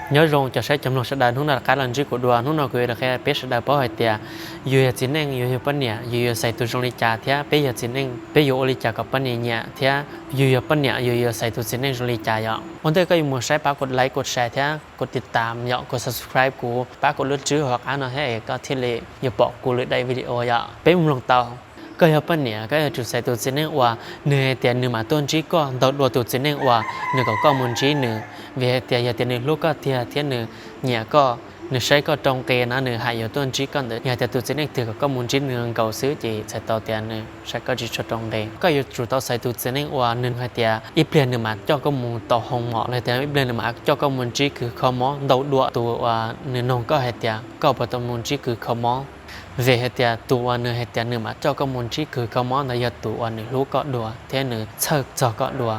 Nyob zoo cov saib cov mloog sawv daws, hnub no rov qab los ntsib kuv dua. Hnub no kuv yuav los qhia peb sawv daws paub hais tias yus yog txiv neej, yus yog poj niam, yus yuav xaiv tus zoo li cas thiab peb yog txiv neej peb yuav ua li cas kom poj niam nyiam thiab yus yog poj niam yus yuav xaiv tus txiv neej zoo li cas yom. Ua ntej koj yuav mus saib pab kuv like, kuv share thiab kuv tiv tam yom, kuv subscribe, kuv pab kuv lub tswb hauv qab no thiab es koj thiaj li yuav pom kuv lwm daim video yom. Peb mus mloog tau. Koj yog poj niam, koj yuav tsum xaiv tus txiv neej uas nws hais tias nws mam tuaj ntsib koj ntau dua tus txiv neej uas nws kom koj mus ntsib nws. Vim hais tias yog tias nws hlub koj tiag thiab nws nyiam koj, nws saib koj rau nqi na nws hais yuav tuaj ntsib koj ntawd. Yog tias tus txiv neej twg kom koj mus ntsib nws nkaus xwb ces txhais tau tias nws saib koj tsis tshua rau nqi. Koj yuav tsum tau xaiv tus txiv neej uas nws hais tias ib pliag nws mam coj koj mus tau hoo mom los tias ib pliag nws mam coj koj mus ntsib kws kho mob ntau dua tus uas nws noog koj hais tias koj puas tau mus ntsib kws kho mob. Vim hais tias tus uas nws hais tias nws mam coj koj mus ntsib kws kho mob ntawd yog tus uas nws hlub koj dua thiab nws txhawj txog koj dua.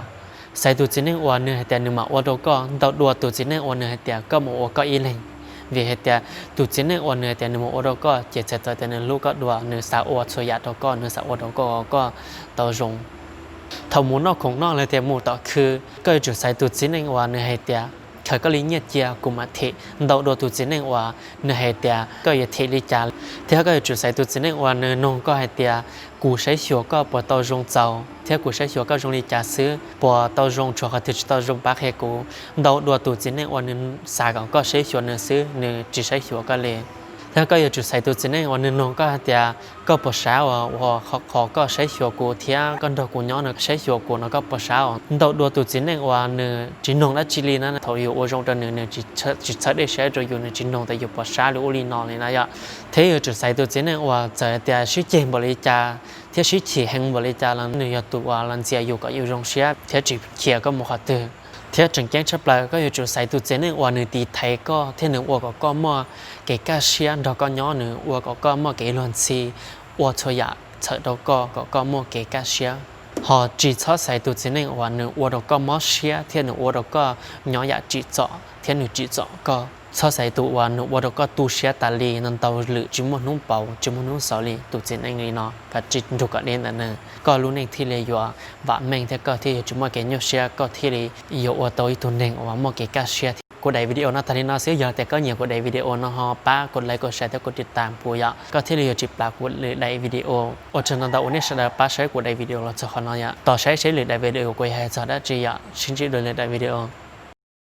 Xaiv tus txiv neej uas nws hais tias nws mam ua rau koj ntau dua tus txiv neej uas nws hais tias koj mus ua koj ib leeg. Vim hais tias tus txiv neej uas nws hais tias nws mus ua rau koj ces txhais tau tias nws hlub koj dua, nws xav ua txhua yam rau koj, nws xav ua rau koj kom koj tau zoo. Thaum mus noj khoom noj los tias mus tom khw, koj yuav tsum xaiv tus txiv neej uas nws hais tias khaws koj li nyiaj cia kuv mam them ntau dua tus txiv neej uas nws hais tias koj yuav them li cas. Thiab koj yuav tsum xaiv tus txiv neej uas nws noog koj hais tias kuv saib xyuas koj puas tau zoo txaus thiab kuv saib xyuas koj zoo li cas xwb, puas tau zoo, tshuav qhov twg tsis tau zoo pab qhia kuv. Ntau dua tus txiv neej uas nws xav kom koj saib xyuas nws xwb, nws tsis saib xyuas koj li. Thiab koj yuav tsum xaiv tus txiv neej uas nws noog koj hais tias koj puas sab uas ua qhov koj saib xyuas kuv thiab koj nrog kuv nyob no, saib xyuas kuv no koj puas sab os. Ntau dua tus txiv neej uas nws tsis noog dab tsi li na, thaum yus ua zoo rau nws, nws tsis txhawb dej siab rau yus, nws tsis noog tias yus puas sab li ub li no li na yom. Thiab yuav tsum xaiv tus txiv neej uas txawm tias sib ceg npaum li cas thiab sib chim heev npaum li cas los nws yog tus uas los ntxias yus kom yus zoo siab thiab tsis khiav koj mus qhov twg. Thiab tseem ceeb tshaj plaws koj yuav tsum xaiv tus txiv neej uas nws tiv thaiv koj thiab nws ua kom koj muaj kev kaj siab nrog koj nyob, nws ua kom koj muaj kev luag ntxhi, ua txhua yam txhawm rau koj kom koj muaj kev kaj siab. Ho tsis txhob xaiv tus txiv neej uas nws ua rau koj mob siab thiab nws ua rau koj nyob yam tsim txom thiab nws tsim txom koj. Txhob xaiv tus uas nws ua rau koj tu siab tas li, ntau ntau lwm tsis muaj hnub pauv tsis muaj hnub xaus li. Tus txiv neej li no kav tsij nrug kom deb ntawm nws, koj lub neej thiaj li yuav vam meej thiab koj thiaj yuav tsis muaj kev nyuaj siab, koj thiaj li yuav ua tau ib tug neeg uas muaj kev kaj siab. Kuv daim video no tag li no xwb, yog tias koj nyiam kuv daim video no ho pab kuv like, kuv share thiab kuv tiv tam kuv yom, koj thiaj li yuav tsis plam kuv lwm daim video. Ua tsaug ntau ntau uas nej sawv daws pab saib kuv daim video los txog qhov no yom. Tos saib seb lwm daim video kuv yuav hais txog dab tsi yom, sib ntsib dua lwm daim video.